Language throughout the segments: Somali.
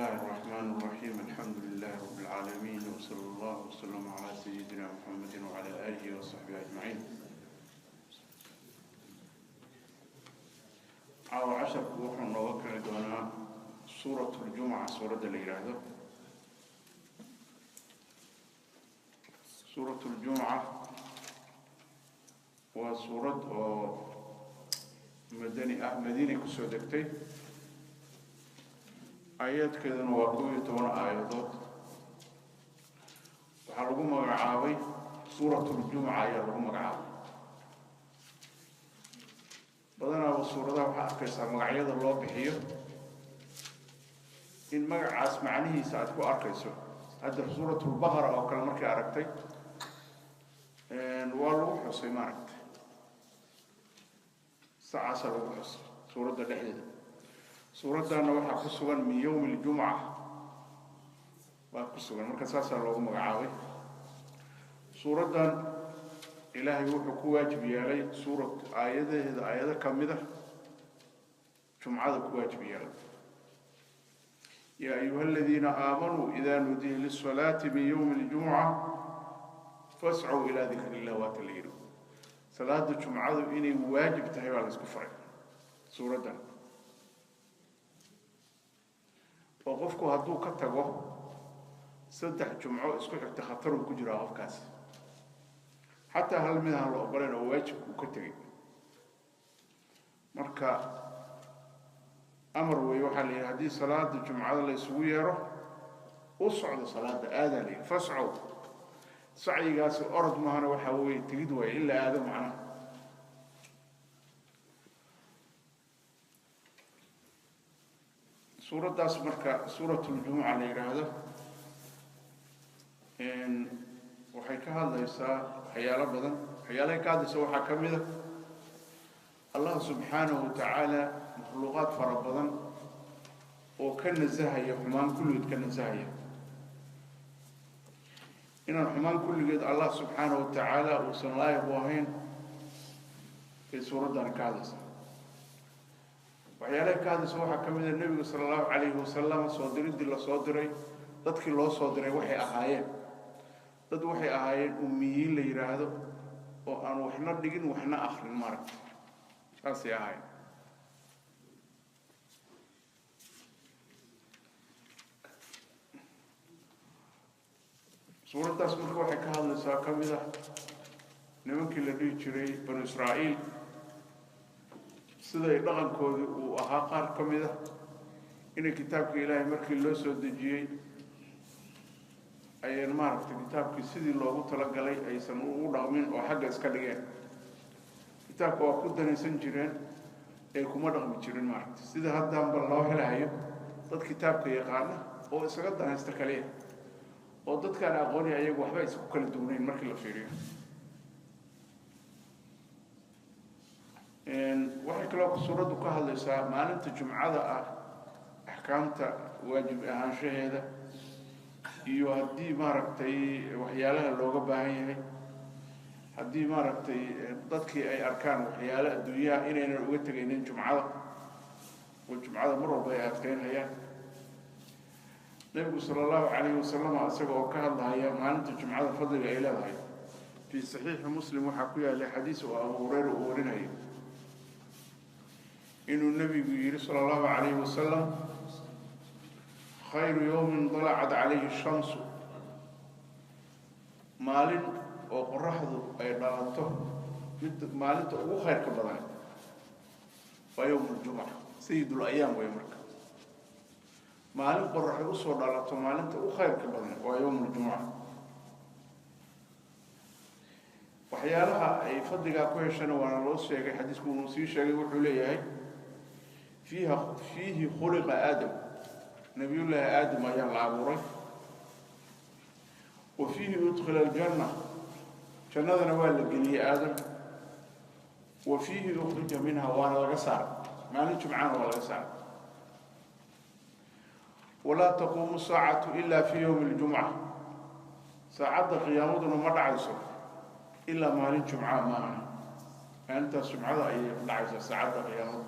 الله الرحمن الرحيم. الحمد لله رب العالمين، وصلى الله وسلم على سيدنا محمد وعلى آله وصحبه أجمعين. Caawa casharku wuxuu nooga kici doonaa Suurat Ljumca, suuradda la yidhaahdo Suurat Ljumca. Waa suurad oo madani ah, Madiinay kusoo degtay. Aayaadkeeduna waa 11 aayadood. Waxaa lagu magacaabay Suurat Ljumca ayaa lagu magacaabay. Badanaaba suuradaha waxaa arkaysaa magacyada loo bixiyo in magacaas macnihiisa aad ku arkayso. Hadda Suurat Lbaqara oo kale markay aragtay waa lagu xusay, maaragtay, sacaasa lagu xusay suuradda dhexdeeda. Suuraddaana waxaa ku sugan "min yowmi ljumca" baa ku sugan, marka saasaa loogu magacaabay suuraddan. Ilaahay wuxuu ku waajib yeelay suurad aayadaheeda, aayado kamid a jumcada ku waajib yeelay: "Yaa ayuha aladiina aamanuu idaa nudiya lisalaati min yowmi اljumca fascow ilaa dikri illah." Waata la yidhi salaada jumcadu inay waajib tahay baa la isku faray suuraddan, oo qofku hadduu ka tago 3 jumco isku xigta, khataruu ku jiraa qofkaasi. Xataa hal mid aan la ogoleyn oo waajibka uu ka tegay. Marka amar wey, waxaa la yidhi haddii salaada jumcada la isugu yeero, u socdo salaada aadaa la yidhi. Fascow, sacyigaasi orod mahana, waxaa weeye tegid waaye in la aado macnaha. Suuraddaas marka Suurat Ljumuca la yidhaahdo waxay ka hadlaysaa waxyaalo badan. Waxyaalahay ka hadlaysa waxaa ka mid a Allah subxaanahu wa tacaala makhluuqaad fara badan oo ka nasahaya xumaan kulligeed, ka nasahaya inaan xumaan kulligeed Allah subxaanahu wa tacaala uusan laayiq u ahayn bay suuraddani ka hadlaysaa. Waxyaalahay ka hadlaysa waxaa ka mid a Nebigu sala Allahu calayhi wasalam soo diriddii lasoo diray. Dadkii loo soo diray waxay ahaayeen dad, waxay ahaayeen ummiyiin la yidhaahdo oo aan waxna dhigin waxna akrin, maaragta, saasay ahaayeen. Suuraddaas marka waxay ka hadlaysaa ka mid ah nimankii la dhihi jiray Banu Israa'iil, siday dhaqankoodii uu ahaa. Qaar ka mid ah inay kitaabka Ilaahay markii loo soo dejiyey ayaan, maaragtay, kitaabkii sidii loogu talagalay aysan ugu dhaqmin oo xagga iska dhigeen. Kitaabka waa ku danaysan jireen ee kuma dhaqmi jirin, maaragtay, sida haddaanba loo helahayo dad kitaabka yaqaana oo isaga danaysta kaliya, oo dadkaan aqooni ayagu waxba isku kala duwnayn markii la fiiriyo. Waxay kaloo suuraddu ka hadlaysaa maalinta jumcada ah, axkaamta waajib ahaanshaheeda iyo haddii, maaragtay, waxyaalaha looga baahan yahay, haddii, maaragtay, dadkii ay arkaan waxyaalo adduunyaha inaynan uga tegaynin jumcada, oo jumcada mar walba ay adkeynhayaan. Nebigu sala Allahu calayhi wasalam isaga oo ka hadlahaya maalinta jumcada fadliga ay leedahay, fii Saxiixi Muslim waxaa ku yaalay xadiis oo Abu Hureyra uu warinayay inuu nebigu yihi sala Allahu calayhi wasalam: "Khayru yowmin dalacat calayhi shamsu", maalin oo qoraxdu ay dhalato mid maalinta ugu khayrka badan waa yowm ljumca, sayid ayaam wey. Marka maalin qoraxay usoo dhalato, maalinta ugu khayrka badan waa yowm ljumca. Waxyaalaha ay fadligaa ku heshana waana loo sheegay. Xadiisku uu sii sheegay, wuxuu leeyahay: "Fiiha fiihi khuliqa Aadam", Nabiyullaahi Aadam ayaa la abuuray; "wa fiihi udkila aljanna", jannadana waa la geliyey Aadam; "wa fiihi ukhrija minha", waana laga saaray, maalin jumcana waa laga saaray; "walaa taquumu saacatu ila fi yowmi اljumca", saacadda qiyaamaduna ma dhacayso ilaa maalin jumca maaha, maalintaas jumcada ayay dhacaysaa saacadda qiyaamadu,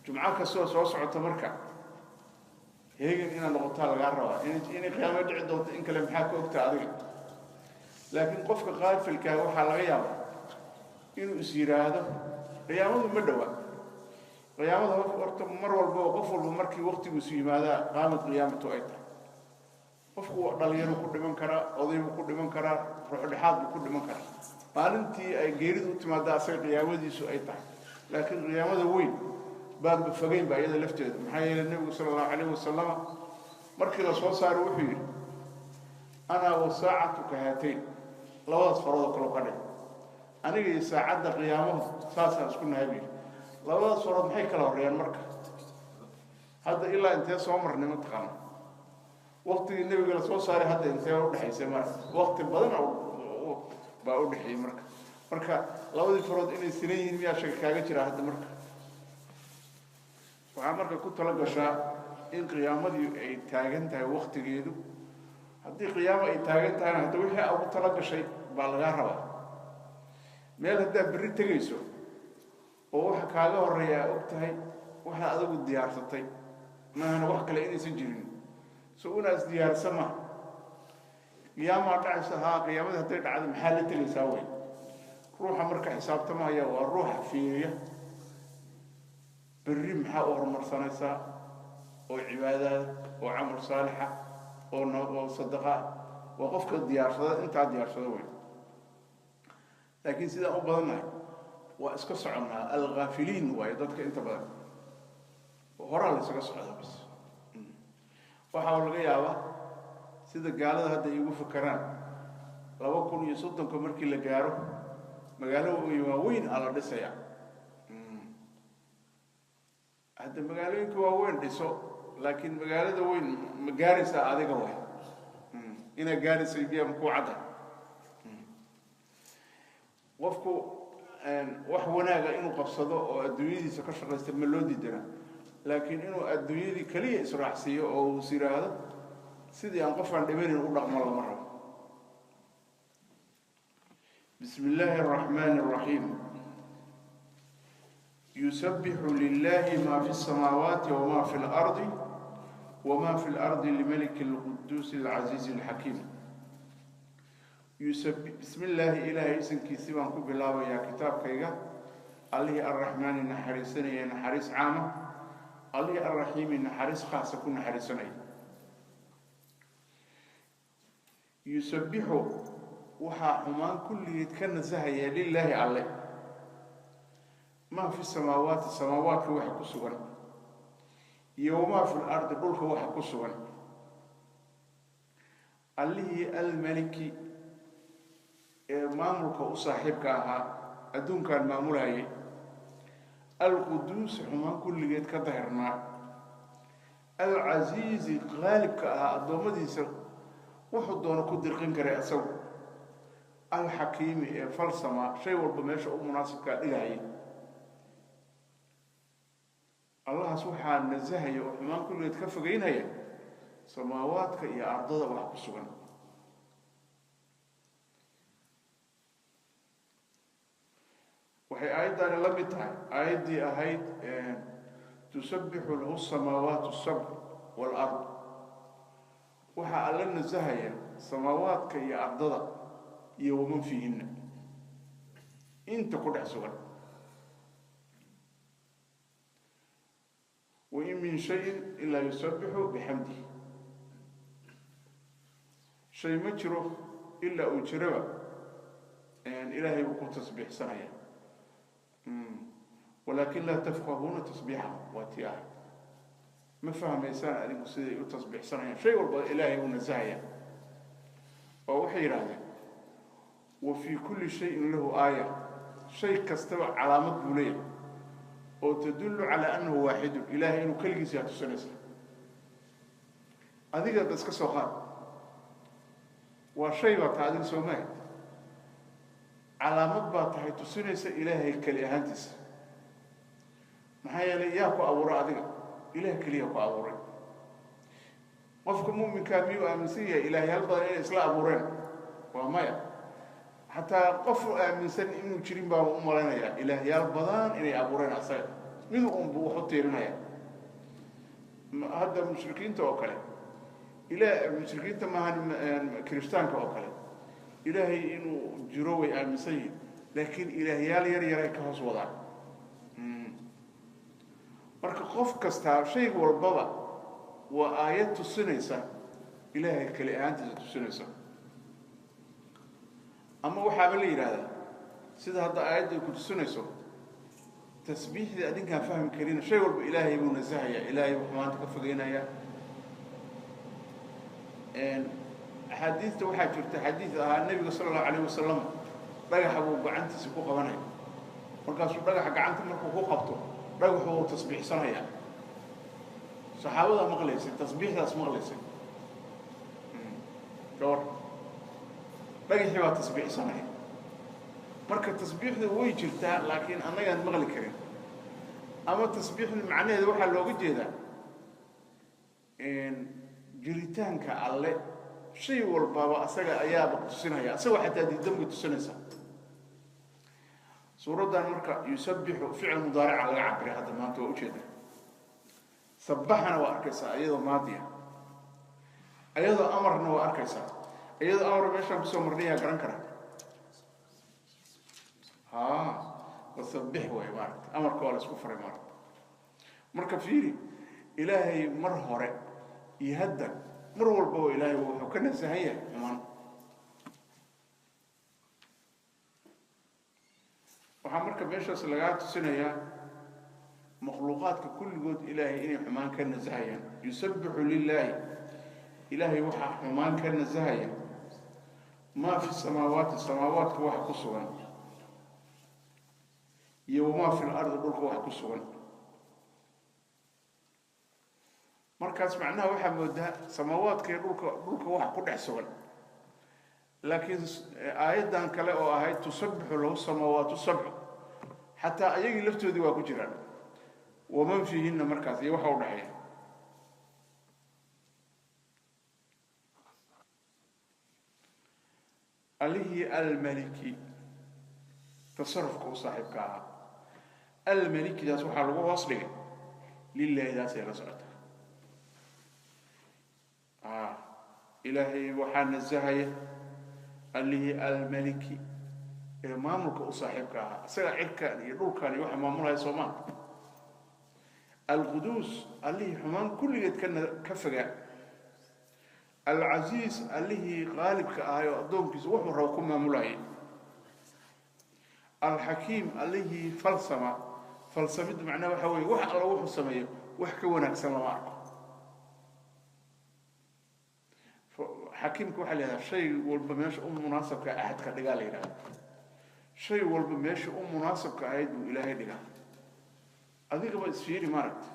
jumco kastoo soo socota. Marka Heegan inaad noqotaa lagaa rabaa. Inay qiyaamo dhici doonto in kale maxaa ka ogtaa adiga? Laakiin qofka qaafilkaa waxaa laga yaabaa inuu is yidhaahdo qiyaamadu ma dhowa. Qiyaamada horta mar walba oo qof walba markii waktigiisu yimaadaa qaamad qiyaamatu ay tahay. Qofku dhalinyaruu ku dhiman karaa, odaybuu ku dhiman karaa, ruuxdhexaad buu ku dhiman karaa. Maalintii ay geeridu u timaada asaga qiyaamadiisu ay tahay. Laakiin qiyaamada weyn baanba fogeyn ba iyada lafteedu. Maxaa yeelay, Nebigu sala Allahu calayh wasalama markii la soo saaray wuxuu yidhi: "Anaa wasaacatu ka haatayn," labadaas faroodoo kale ka dhig. Aniga iyo saacadda qiyaamahu saasaan isku nahay, buu yidhi. Labadaas farood maxay kala horreeyaan? Marka hadda ilaa intee soo marnay, mataqaana, waktigii Nebiga la soo saaray hadda intee udhexaysay? Marka wakti badan baa udhexeeyey. Marka labadii farood inay sinan yihiin miyaa shaka kaaga jira hadda? Marka waxaa marka ku tala gashaa in qiyaamadii ay taagan tahay waktigeedu. Haddii qiyaamo ay taagan tahayna, hadda wixii aa ugu tala gashay baa lagaa rabaa. Meel haddaa berri tegayso oo waxa kaaga horeeya aa og tahay, waxaad adigu diyaarsatay maahana wax kale inaysan jirin, so inaad isdiyaarsa maha. Qiyaamaa dhacaysa haa, qiyaamadii hadday dhacdo maxaa la tegaysaa? Wey ruuxa marka xisaabtamahaya waa ruuxa fiiriya berri maxaa u horumarsanaysaa oo cibaadada oo camal saalixa oo sadaqa. Waa qofka diyaarsada, intaa diyaarsada wey. Laakiin sidaan u badannahay waa iska soconnaa. Alghaafiliin waayo dadka inta badan, horaa la isaga socdaa bas. Waxaa laga yaabaa sida gaalada hadda igu fakeraan, 2030-ka markii la gaaro magaalo waaweyn aa la dhisaya. Hadda magaalooyinka waaweyn dhiso, laakiin magaalada weyn ma gaaraysaa adiga? Way inaad gaaraysa biya makuu cadda? Qofku wax wanaaga inuu qabsado oo adduunyadiisa ka shaqaysta ma loo diidana, laakiin inuu adduunyadii keliya israacsiiyo oo uu is yidhaahdo sidii aan qofaan dhimanin u dhaqmo lama rabo. Bismi illaahi araxmaani araxiim. Yusabixu lilahi ma fi الsamaawaati wma fi اlardi wma fi اlardi lmaliki اlquduusi alcaziizi alxakiim. Bismi illaahi, Ilaahay isankiisi baan ku bilaabayaa kitaabkayga, Allihii Arraxmaani naxariisanaya naxariis caama, Allihii Arraxiimi naxariis khaasa ku naxariisanaya. Yusabixu, waxaa xumaan kulligeed ka nasahaya, lilaahi Alle, maa fi samaawaati, samaawaadka waxa ku sugan, iyo wamaa fi lardi, dhulka waxa ku sugan. Allihii Almaliki ee maamulka u saaxiibka ahaa, adduunkan maamulayay, Alquduusi xumaan kulligeed ka dahirnaa, Alcasiizi qaalibka ahaa, addoommadiisa wuxuu doono ku dirqin karay isagu, Alxakiimi ee falsama, shay walba meesha u munaasibkaa dhigahaya. Allahaas waxaa nasahaya oo xumaan kulligeed ka fogeynaya samaawaadka iyo ardada wax ku sugan. Waxay aayaddaani la mid tahay aayaddii ahayd tusabbixu lahu samaawaat sabc waalard. Waxaa Alla nasahaya samaawaadka iyo ardada iyo waman fiihinna, inta ku dhex sugan. Wain min shayin ilaa yusabixu bixamdih, shay ma jiro ilaa uu jiraba Ilaahay buu ku tasbiixsanaya, walaakin laa tafqahuuna tasbiixahum. Waa tii ahayd, ma fahmaysaan adigu siday u tasbiixsanayaan. Shay walba Ilaahay uu nasahaya. Oo waxay yidhahdeen wa fii kulli shayin lahu aaya, shay kastaba calaamad buu leeyahay oo tadullu calaa annahu waaxidun, Ilaahay inuu keligiis yaa tusinaysa. Adiga ba iska soo qaad, waa shay baa tahay adiga, soo mahay? Calaamad baa tahay tusinaysa Ilaahay keli ahaantiisa. Maxaa yeelay, yaa ku abuuray adiga? Ilaah keliya ku abuuray. Qofka muminkaa miyuu aaminsan yahay ilaahyaal badan inay isla abuureen? Waa maya. Xataa qof aaminsan inuu jirin baa u malaynayaa ilaahyaal badan inay abuureen asaga, mid unbu wax u tiirinaya. Hadda mushrikiinta oo kale, ila mushrikiinta maahan, kirishtaanka oo kale, Ilaahay inuu jiro way aaminsan yihiin, laakiin ilaahyaal yar yaray ka hoos wadaan. Marka qof kastaa, shay walbaba waa aayad tusinaysa Ilaahay keli ahaantiisa tusinaysa. Ama waxaaba la yidhaahdaa, sida hadda aayadda ay ku tusinayso, tasbiixdii adinkaan fahmi karina, shay walba Ilaahay buu nasahaya, Ilaahay buu xumaanta ka fogeynaya. Axaadiista waxaa jirta xadiid ahaa Nebiga sala allahu alayh wasalam dhagaxa buu gacantiisa ku qabanaya, markaasuu dhagaxa gacanta markuu ku qabto, dhagaxu wuu tasbiixsanaya. Saxaabadaa maqlaysay, tasbiixdaas maqlaysay. Gawar dhagaxii baa tasbiixsanaya. Marka tasbiixdu way jirtaa, laakiin annagaan maqli karin. Ama tasbiixda macnaheeda waxaa looga jeedaa jiritaanka Alle, shay walbaba asaga ayaaba tusinaya, asagoo xataa diidan bay tusinaysaa suuraddan. Marka yusabbixu ficil mudaarica laga cabiray hadda maanta, waa ujeeda. Sabaxana waa arkaysaa iyadoo maadiya, iyadoo amarna waa arkaysaa. Iyadoo amar meeshaan kusoo marnayaa garan kara. Ha, wasabbix way maaragta, amarka waa la isku faray maaragta. Marka fiiri, Ilaahay mar hore iyo hadda, mar walbaba Ilaahay wuxuu ka nasahan yahay xumaan. Waxaa marka meeshaas lagaa tusinayaa makhluuqaadka kulligood Ilaahay inay xumaan ka nasahayaan. Yusabbixu lilaahi, Ilaahay waxaa xumaan ka nasahaya, maa fi samaawaati, samaawaadka waxa ku sugan, iyo wamaa fi lardi, dhulka waxa ku sugan. Markaas macnaha waxaa moodaa samaawaadka iyo dhulka waxa ku dhex sugan, laakiin aayaddan kale oo ahayd tusabbixu lahu samaawaatu sabcu, xataa ayagii laftoodii waa ku jiraan, waman fiihinna, markaas iyo waxa u dhexeeya. Allihii almaliki tasarufka u saaxiibka ahaa, almalikidaas waxaa lagu hoos dhigay lilaahidaasay la socotaa. Ilaahay waxaa nasahaya allihii almaliki ee maamulka u saaxiibka ahaa, isaga cirkan iyo dhulkan iyo waxa maamulaya soomaa. Alquduus, allihii xumaan kulligeed ka fogaa. Alcasiiz, allihii qaalibka ahay oo addoonkiisa wuxuu rabo ku maamulayay. Alxakiim, allihii falsama. Falsamiddu macnaha waxa weeye wax alla wuxuu sameeyo wax ka wanaagsan lama arko. Xakiimka waxaa la yidhahdaa shay walba meesha u munaasabka axadka dhigaa la yidhahda. Shay walba meesha u munaasabka ahayd buu Ilaahay dhigaa. Adigaba isfiiri maaragta,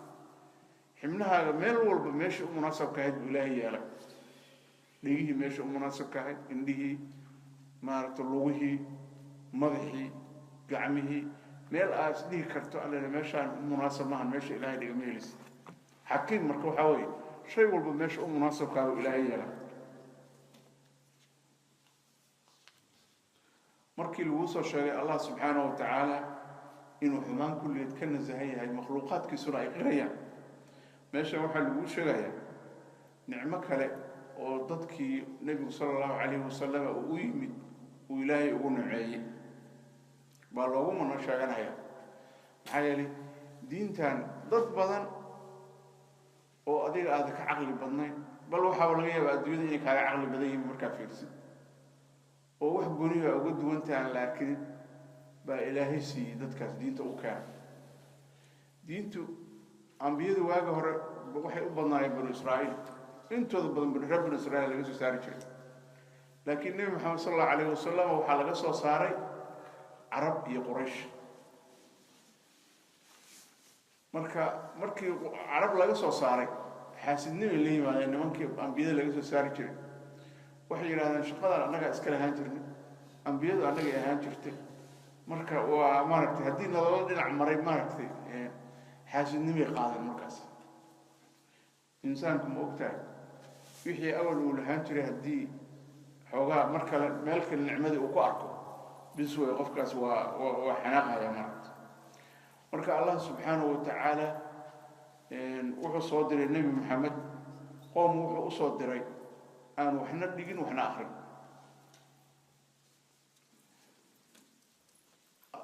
xibnahaaga meel walba meesha u munaasabka ahayd buu Ilaahay yeelay. Dhegihii meesha u munaasabka ahayd, indhihii maaragta, lugihii, madaxii, gacmihii, meel aad isdhihi karto alle meeshaan u munaasab maahan meesha Ilaahay dhiga ma helisa. Xakiim marka waxaa weeye shay walba meesha u munaasabkaa buu Ilaahay yeelay. Markii laguu soo sheegay Allah subxaanahu wa tacaala inuu xumaan kulligeed ka nasahan yahay, makhluuqaadkiisuna ay qirayaan, meesha waxaa laguu sheegayaa nicmo kale oo dadkii Nebigu sala allahu calayhi wasalam uu u yimid uu Ilaahay ugu niceeyey baa loogu mano sheeganaya. Maxaa yeelay diintan dad badan oo adiga aada ka caqli badnayn, bal waxaaba laga yaabaa adduunyada inay kaaga caqli badan yihiin markaa fiirsid, oo wax goniha uga duwantahan, laakiin baa Ilaahay siiyey dadkaas diinta u keena. Diintu ambiyadu waaga hore waxay u badnaayeen banu Israa'iil, intooda badan reer banu Israiil laga soo saari jiray, laakiin Nebi Maxamed sala allahu alayh wasalam waxaa laga soo saaray Carab iyo Quraysh. Marka markii Carab laga soo saaray, xaasidnimay la yimaadeen nimankii ambiyada laga soo saari jiray. Waxay yidhahdeen shaqadan annagaa iska lahaan jirnay, ambiyadu annagay ahaan jirtay. Marka waa maaragtay haddii nalala dhinac maray, maaragtay xaasidnimay qaadeen. Markaas insaanku ma ogtahay wixii awal uu lahaan jiray, haddii xoogaa mar kale meel kale nicmadii uu ku arko, bis wey, qofkaas waa xanaaqaya maaragta. Marka Allah subxaanahu wa tacaala Wuxuu soo diray Nebi Maxamed qoom wuxuu usoo diray aan waxna dhigin waxna akrin,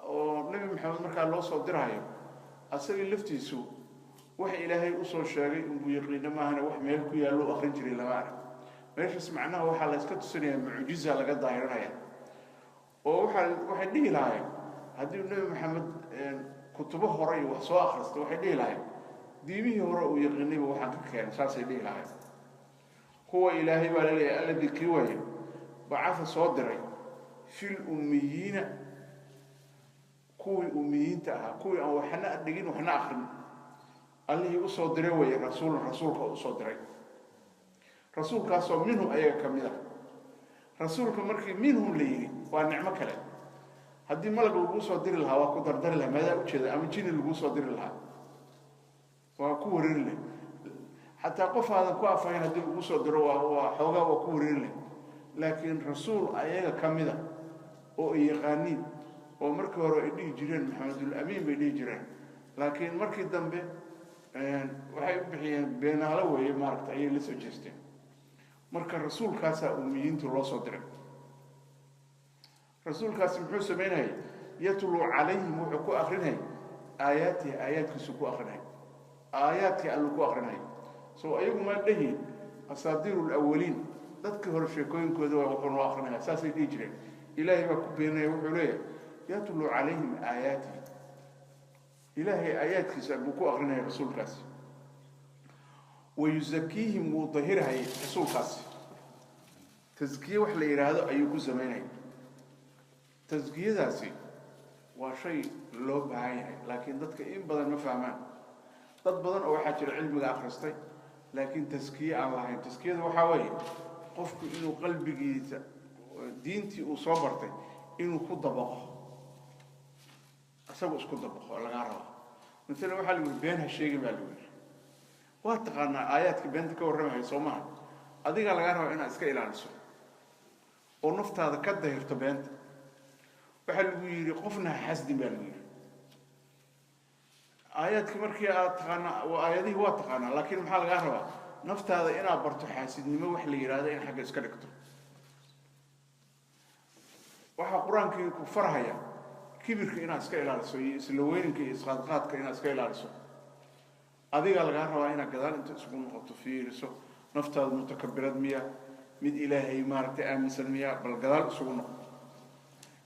oo Nebi Maxamed markaa loo soo dirahayo asagii laftiisu wax Ilaahay usoo sheegay unbuu yaqiino maahane wax meel ku yaallo u akrin jiray lama arag. Meeshaas macnaha waxaa la iska tusinayaa mucjiza laga daahirinaya, oo waxay dhihi lahaayeen haddii Nebi Maxamed kutubo hore iyo wax soo akhrista, waxay dhihi lahayen diimihii hore uu yaqiinayba waxaan ka keenay, saasay dhihi lahayen. Kuwa Ilaahay baa laleeyahay alladii kii waaye bacatha soo diray fil ummiyiina, kuwii ummiyiinta ahaa, kuwii aan waxna dhigin waxna akrin, Allihii usoo diray weeye rasuulan, rasuulka usoo diray, rasuulkaasoo minhum ayaga ka mid ah. Rasuulka markii minhum la yidhi waa nicmo kale. Haddii malag laguu soo diri lahaa waa ku dardari lahaa, maadaa ujeeda, ama jini laguu soo diri lahaa waa ku wareeri lahay. Xataa qof aadan ku afahayn haddii laguu soo diro waa xoogaa waa ku wareeri lahay. Laakiin rasuul ayaga ka mid a oo ay yaqaaniin, oo markii hore ay dhihi jireen Maxamedul Amiin bay dhihi jireen, laakiin markii dambe waxay u bixiyeen beenaalo weeye, maaragta ayay la soo jeesteen. Marka rasuulkaasaa ummiyiintu loo soo diray. Rasuulkaasi muxuu samaynayay? Yatluu calayhim, wuxuu ku akrinayay aayaatihi, aayaadkiisu ku akrinay, aayaadkii Alluu ku akrinay. So ayagu ma dhahiin asaadiiru lawaliin, dadkii hore sheekooyinkooda waa wuxuu noo akrinaya, saasay dhihi jireen. Ilaahay baa ku beeninaya, wuxuu leeyahay yatluu calayhim aayaatihi, Ilaahay aayaadkiisa buu ku akrinaya rasuulkaasi. Wayuzakiihim, wuu dahirhayay rasuulkaasi, taskiye wax la yidhaahdo ayuu ku samaynaya. Taskiyadaasi waa shay loo baahan yahay, laakiin dadka in badan ma fahmaan. Dad badan oo waxaa jira cilmiga akhristay laakiin taskiye aan lahayn. Taskiyada waxaa weeye qofku inuu qalbigiisa diintii uu soo bartay inuu ku dabaqo, isagu isku dabaqo lagaa raba. Masalan waxaa lagu yidhi been ha sheegin baa lagu yidhi, waa taqaanaa aayaadka beenta ka warramaya soo maha? Adigaa lagaa rabaa inaad iska ilaaliso oo naftaada ka dahirto beenta. Waxaa lagu yidhi qofna ha xasdin baa lagu yidhi. Aayaadkii markii aad taqaanaa, aayadihii waa taqaanaa, laakiin maxaa lagaa rabaa? Naftaada inaad barto xaasidnimo wax la yidhahdo in xagga iska dhigto. Waxaa Qur-aankii ku farhaya kibirka inaad iska ilaaliso iyo isla weyninka iyo isqaadqaadka inaad iska ilaaliso. Adigaa lagaa rabaa inaad gadaal inta isugu noqoto fiiriso naftaada, mutakabirad miya, mid Ilaahay maaragtay aaminsan miya? Bal gadaal isugu noqo.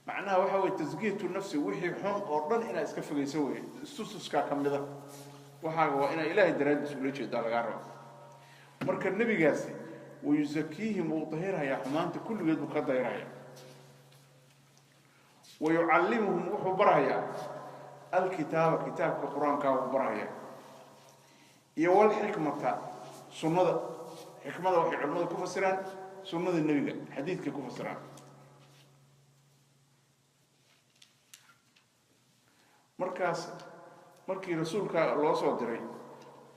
Macnaha waxa weye taskiyatu nafsi, wixii xun oo dhan inaad iska fogeyso weye. Istutuskaa ka mida waxaaga waa inaad Ilaahay daraaddiis ula jeedaa lagaa raba. Marka nebigaasi wayusakiihim, wuu dahirhayaa, xumaanta kulligeed buu ka dahirhaya. Wayucallimuhum, wuxuu barhayaa alkitaaba, kitaabka Qur-aankaa wuu barhayaa, iyo walxikmata, sunnada. Xikmada waxay culimmada ku fasiraan sunnada nebiga, xadiidkay ku fasiraan. Markaas markii rasuulka loo soo diray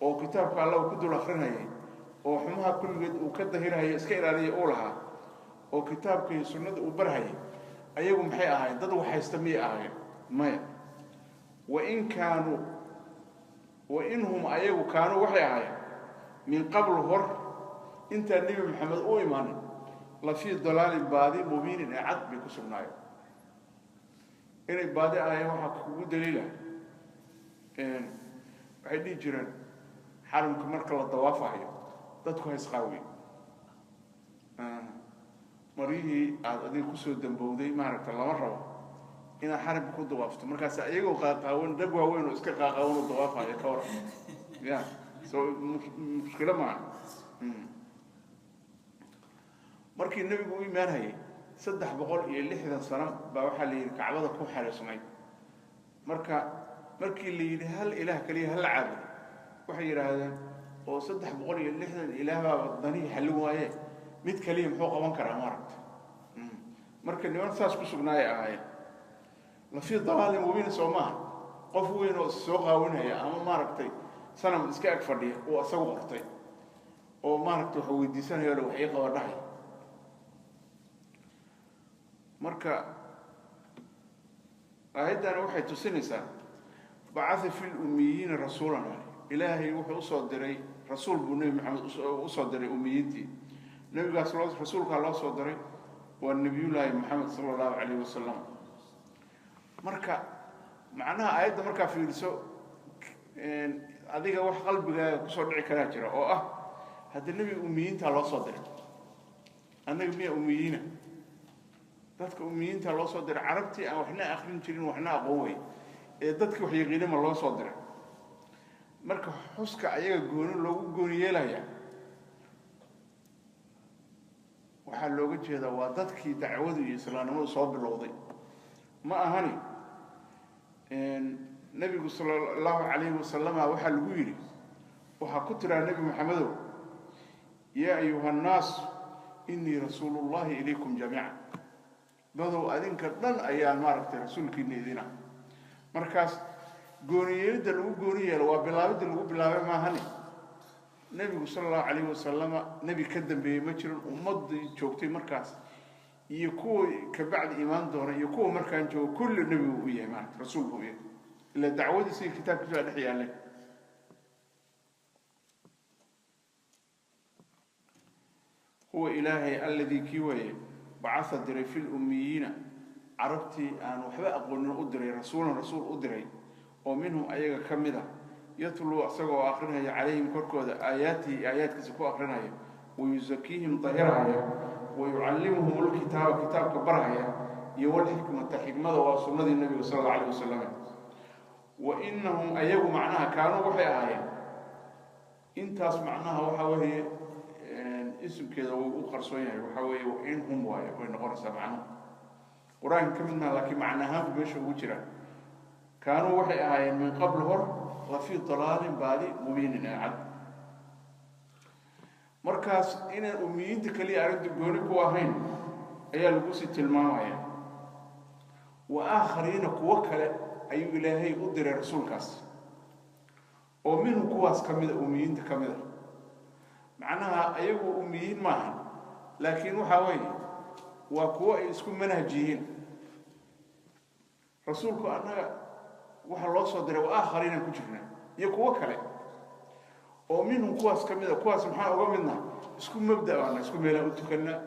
oo kitaabka Alla uu ku dul akrinayay oo xumaha kulligeed uu ka dahirhaya, iska ilaaliyay uu lahaa, oo kitaabka iyo sunnada uu barhayay, ayagu maxay ahaayeen? Dad waxhaysta miyay ahaayeen? Maya. Wain kaanuu, wain hum ayagu kaanuu waxay ahaayeen min qabl, hor intaan Nebi Maxamed u imaanin, la fii dalaalin, baadi, mubiinin ee cad bay ku sugnaayeen. Inay baadi ahaayeen waxaa kugu daliila waxay dhihi jireen xaramka marka la dawaafahayo dadku ha isqaawiye, maryihii aada adiga kusoo dambowday maaragta lama rabo inaad xaramka ku dawaafto. Markaas iyagoo qaaqaawan, dag waaweyn oo iska qaaqaawan oo dawaafayo ka waran ya? So mushkilo maaha. Markii nebigu u imaanhayay 360 sano baa waxaa la yidhi Kacbada ku xariisnayd. Marka markii la yidhi hal ilaah keliya hala caabudo, waxay yidhaahdeen oo 360 ilaah baaba danihii xallin waaye, mid keliya muxuu qaban karaa maaragta? Marka niman saas ku sugnaayay ahaayeen lafii dalaalin mubiin, soo maaha? Qof weyn oo soo qaawinaya ama maaragtay sanam iska ag fadhiya uu isagu qortay oo maaragtay waxa weydiisanaya o wax ii qaba dhahay. Marka aayaddani waxay tusinaysaa bacatha fi lummiyiina rasuulan. Ilaahay wuxuu usoo diray rasuul buu Nebi Maxamed usoo diray umiyiintii. Nebigaas loo rasuulkaa loo soo diray waa Nebiyullaahi Maxamed sala Allahu calayhi wasalam. Marka macnaha aayadda markaa fiiriso, adiga wax qalbigaaga kusoo dhici karaa jira oo ah hadda nebiga umiyiintaa loo soo diray, annaga miya umiyiina? Dadka umiyiinta loo soo diray carabtii aan waxna akrin jirin, waxna aqoon wey, ee dadki wax yaqiinima loo soo diray. Marka xuska ayaga gooni loogu gooni yeelaya waxaa looga jeedaa waa dadkii dacwadu iyo islaamnimadu soo bilowday. Ma ahani Nebigu sala Allahu calayhi wasalama waxaa lagu yidhi, waxaa ku tiraa Nebi Maxamedow, yaa ayuha annaas inii rasuulullahi ilaykum jamiica, dadow adinka dhan ayaan maaragtay rasuulkiina idina. Markaas gooniyeelidda lagu gooni yeelo waa bilaabidda lagu bilaabay maahani. Nebigu sala Allahu calayhi wasalama nebi ka dambeeyey ma jirin. Ummaddii joogtay markaas iyo kuwa kabacdi imaan doona iyo kuwa markaan joogo, kulli nebigu u yahay, maarata rasuul buu u yahay, ila dacwadiisa iyo kitaabkiisa baa dhex yaalleen. Huwa Ilaahay alladii kii weeye bacasa diray fi lummiyiina, carabtii aan waxba aqoonin u diray rasuulan, rasuul u diray oo minhum ayaga ka mid a, yatluu isagoo akrinaya calayhim korkooda aayaatihi, aayaadkiisa ku akrinaya, wayusakiihim dahirhaya, wayucallimuhum lkitaaba, kitaabka barhaya, iyo walxikmata, xikmada waa sunnadii Nebiga sala Alla alayh wasalam. Wa inahum ayagu macnaha kaanuu waxay ahaayeen intaas, macnaha waxaa weeye isimkeeda wuu u qarsoon yahay, waxaa weeye in hum waayo way noqonaysaa macnuhu, Qur-aanka ka mid maha, laakiin macna ahaanku meesha ugu jira. Kaanuu waxay ahaayeen min qabl hor la fii dalaalin, baadi, mubiinin ee cad. Markaas inaan umiyiinta keliya arrinta gooni ku ahayn ayaa lagu sii tilmaamaya. Wa aakhariina, kuwo kale ayuu Ilaahay u diray rasuulkaas oo minhum kuwaas ka mida, umiyiinta ka mida. Macnaha ayagu umiyiin maaha, laakiin waxaa weeye waa kuwo ay isku manhaj yihiin rasuulku. Annaga waxa loo soo diray wa aakhariinaan ku jirnaa iyo kuwo kale oo minhum kuwaas ka mida. Kuwaas maxaa uga midna? Isku mabda baana, isku meelaan u tukannaa,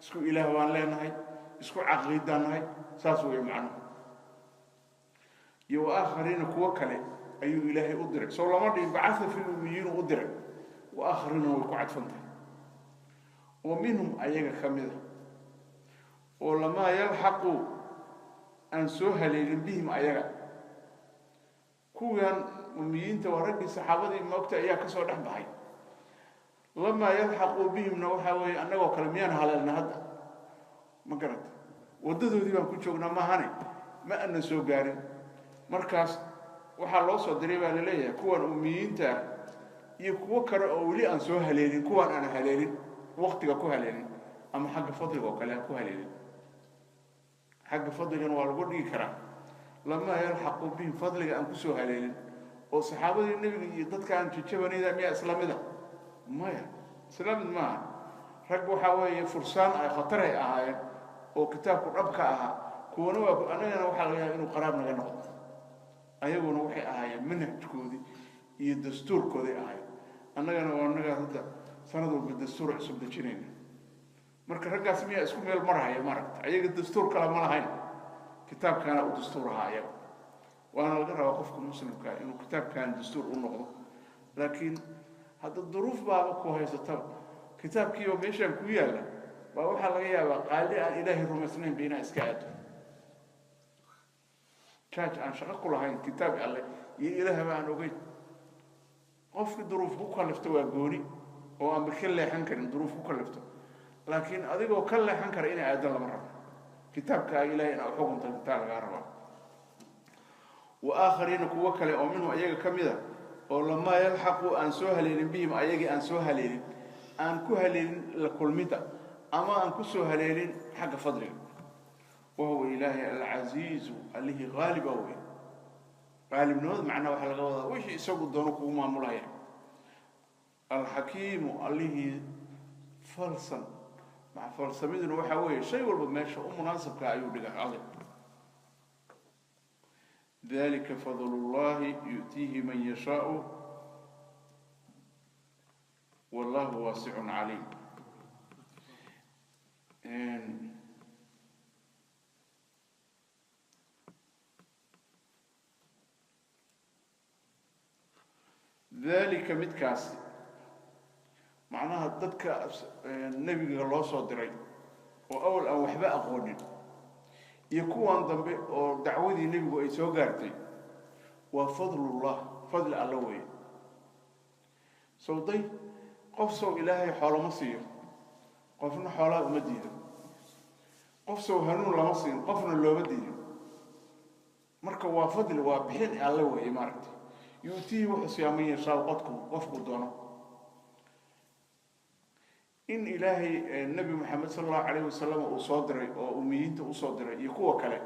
isku ilaah baan leenahay, isku caqiidaan nahay, saas weeye macnuhu. Iyo wa aakhariina, kuwo kale ayuu Ilaahay u diray. Soo lama dhihin bacatha fi lumiyiinu u diray? Wa aakhariina way ku cadfantahay oo minhum ayaga ka mida oo lamaa yalxaqu aan soo haleelin bihim ayaga. Kuwan umiyiinta waa raggii saxaabadii moogta ayaa kasoo dhex baxay. Lamaa yalxaquu bihimna waxaa weeye annagoo kale miyaan haleelna hadda? Ma garata, waddadoodii baan ku joognaa maahane ma aanan soo gaarin. Markaas waxaa loo soo diray baa laleeyahay kuwan umiyiinta ah iyo kuwo kale oo weli aan soo haleelin, kuwaan aan haleelin waktiga ku haleelin ama xagga fadliga oo kale aan ku haleelin. Xagga fadligana waa lagu dhigi karaa, lamaa yalxaqu bihim, fadliga aan kusoo haleelin oo saxaabadii Nebiga iyo dadkaan jajabanayda miyaa isla mida? Maya, isla mid maaha. Rag waxaa weeye fursaan ay khataray ahaayeen oo kitaabku dhabka ahaa, kuwana waa annagana waxaa laga yaaba inuu qaraab naga noqdo. Ayaguna waxay ahaayeen manhajkoodii iyo dastuurkooday ahaayeen, annagana waa annagaa hadda sanad walba dastuur cusub dejinayna. Marka raggaas miyaa isku meel marhaya? Maaragta ayaga dastuur kale ma lahayn, kitaabkaana u dastuur ahaa ayaga. Waana laga rabaa qofka muslimkaa inuu kitaabkan dastuur u noqdo, laakiin hadda duruuf baaba ku haysataba, kitaabkiiba meeshaan ku yaalla baa waxaa laga yaabaa qaali aan Ilaahay rumaysnayn ba inaa iska aado, judge aan shaqo ku lahayn kitaab Alle iyo Ilaahba aan ogeyn. Qofki duruuf ku kalifto waa gooni oo aanba ka leexan karin duruuf ku kalifto, laakiin adigoo ka leexan kara inay aado lama rabo. Kitaabkaaga Ilahay inaa uxukunta intaa lagaa rabaa. Wa aakhariina, kuwo kale oo minhum ayaga ka mid a oo lamaa yalxaqu aan soo haleelin bihim ayagii, aan soo haleelin, aan ku haleelin la kulmidda ama aan ku soo haleelin xagga fadliga. Wahuwa Ilaahay alcasiizu, allihii qaaliba wey. Qaalibnimada macnaha waxaa laga wadaa wixii isagu doono kugu maamulaya. Alxakiimu, allihii falsan. Falsamiduna waxaa weeye shay walba meesha u munaasabka ayuu dhiga adag. Dalika fadl اllahi yu'tiihi man yashaau Wallahu waasicun caliim. Dalika midkaasi, macnaha dadka nebiga loo soo diray oo awal aan waxba aqoonin iyo kuwan dambe oo dacwadii nebigu ay soo gaartay, waa fadlullah, fadli alla weeye. Sawday qof sow Ilaahay xooloma siiyo, qofna xoolaha uma diido. Qof sow hanuun lama siin, qofna looma diido. Marka waa fadli, waa bixin alle weeye, maaragtay. Yu'tiihi, wuxuu siiyaa, man yashaa, qodku qofku doono. In Ilaahay Nebi Moxamed sala Allahu calayhi wasalam uu soo diray oo umiyiinta usoo diray iyo kuwa kale